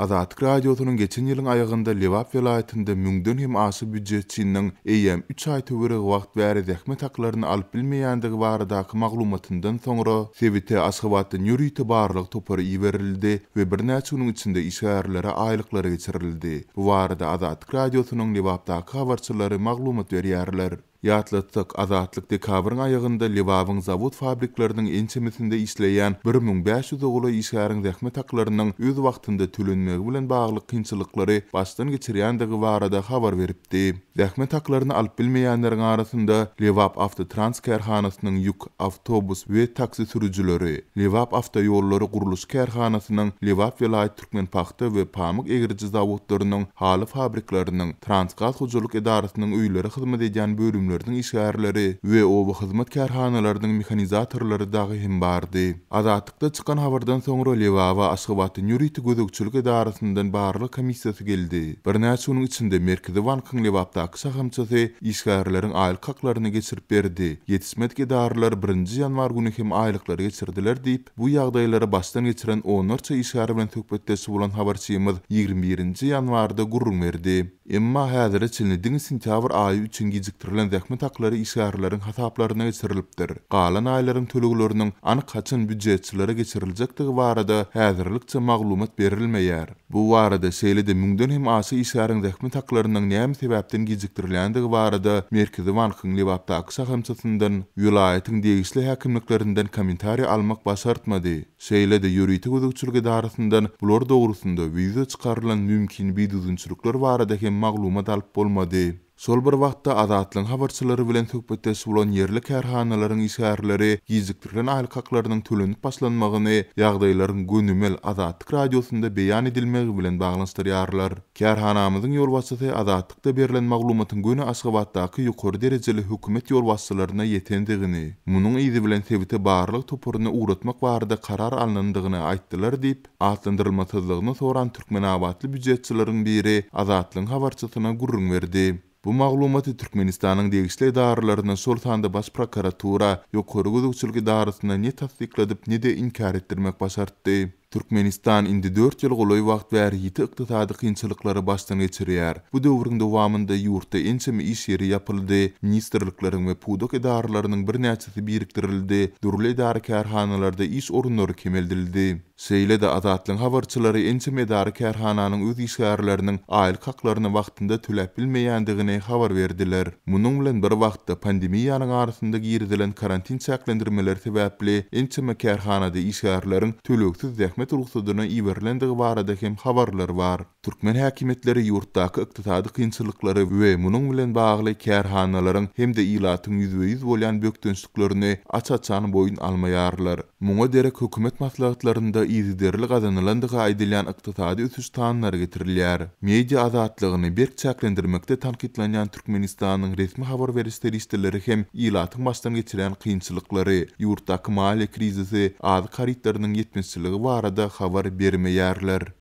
Azatlyk Radiosynyň geçen ýylyň aýagynda Lebap welaýatynda müňden hem aşa býujetçiniň eýýäm üç aý töweregi wagt bäri zähmet haklaryny alyp bilmeýändigi baradaky maglumatyndan soňra, sebite Aşgabatdan ýörite barlag topary iberildi we birnäçe günüň içinde işgärlere aýlyklary geçirildi. Bu barada Azatlyk Radiosynyň Lebapdaky habarçylary maglumat berýärler. Ýatlatsak, Azatlyk dekabryň aýagynda Lebabyň zawod-fabrikleriniň ençemesinde işleýän 1500 golaý işgäriň zähmet haklarynyň öz wagtynda tölenmegi bilen bagly kynçylyklary başdan geçirýändigi barada habar beripdi. Zähmet haklaryny alyp bilmeýänleriň arasynda Lebap Awtotrans kärhanasynyň ýük, awtobus we taksi sürüjileri, Lebap awtoýollary gurluşyk kärhanasynyň Lebap welaýat Türkmenpagta we pamyk egriji zawodlarynyň, haly fabrikleriniň, Transgaz hojalyk edarasynyň öýlere hyzmat edýän bölümleriniň işgärleri we oba hyzmat kärhanalarynyň mehanizatorlary dagy hem bardy. Azatlykda çykan habardan soňra Lebaba Aşgabatdan ýörite gözegçilik edarasyndan barlag komissiýasy geldi. Birnäçe günüň içinde Merkezi bankyň Lebapdaky şahamçasy işgärleriň aýlyk haklaryny geçirip berdi. Ýetişmedik edaralar birinji ýanwar güni hem aýlyklary geçirdiler diýip, Bu ýagdaýlary başdan geçiren onlarça işgär bilen söhbetdeş bolan habarçymyz 21 nji ýanwarda gürrüň berdi. Emma häzire çenli diňe sentýabr aýy üçin gijikdirilen zähmet haklary işgärleriň hasaplaryna geçirilipdir. Galan aýlaryň tölegleriniň anyk haçan býujetçilere geçiriljekdigi barada häzirlikçe maglumat berilmeýär. Bu barada, şeýle-de müňden hem aşa işgäriň zähmet haklarynyň näme sebäpden gijikdirilýändigi barada Merkezi bankyň Lebapdaky şahamçasyndan, welaýatyň degişli häkimliklerinden kommentariý almak başartmady. Şeýle-de ýörite gözegçilik edarasyndan bular dogrusynda we ýüze çykarylan mümkin bidüzgünçilikler barada hem maglumat alyp bolmady. Şol bir wagtda, Azatlygyň habarçylary bilen söhbetdeş bolan ýerli kärhanalaryň işgärleri gijikdirilen aýlyk haklarynyň tölenip başlanmagyny ýagdaýlaryň gönümel Azatlyk Radiosynda beýan edilmegi bilen baglanyşdyrýarlar. Kärhanamyzyň ýolbaşçysy Azatlykda berlen maglumatyň göni Aşgabatdaky ýokary derejeli hökümet ýolbaşçylaryna ýetendigini, munuň yzy bilen sebite barlag toparyny ugratmak barada karar alnandygyny aýtdylar diýip, Atlandyrylmasyzlygyny soran türkmenabatly býujetçileriň biri Azatlygyň habarçysyna gürrüň berdi. Bu maglumaty Türkmenistanyň degişli edaralaryna, şol sanda Baş prokuratura, Ýokary gözegçilik edarasyna ne tassykladyp, ne-de inkär etdirmek başartdy. Türkmenistan indi dört ýyl golaý wagt bäri ýiti ykdysady kynçylyklary başdan geçirýär. Bu döwrüň dowamynda ýurtda ençeme iş ýeri ýapyldy, ministrlikleriň we pudak edaralarynyň birnäçesi birikdirildi, dürli edara-kärhanalarda iş orunlary kemeldildi. Şeýle-de, Azatlygyň habarçylary ençeme edara-kärhananyň öz işgärleriniň aýlyk haklaryny wagtynda töläp bilmeýändigini habar berdiler. Munuň bilen bir wagtda, pandemiýanyň arasynda girizilen karantin çäklendirmeleri sebäpli ençeme kärhanada işgärleriň tölegsiz zähmet rugsadyna iberilendigi barada hem habarlar bar. Türkmen häkimiýetleri ýurtdaky ykdysady kynçylyklary we munuň bilen bagly kärhanalaryň hem-de ilatyň ýüzbe-ýüz bolýan bökdençliklerini aç-açan boýun almaýarlar. Muňa derek hökümet maslahatlarynda yzygiderli gazanylandygy aýdylýan ykdysady ösüş sanlary getirilýär. Media azatlygyny berk çäklendirmekde tankytlanýan Türkmenistanyň resmi habar beriş serişdeleri hem ilatyň başdan geçirýän kynçylyklary, ýurtdaky maliýe krizisi, azyk harytlarynyň ýetmezçiligi barada habar bermeýärler.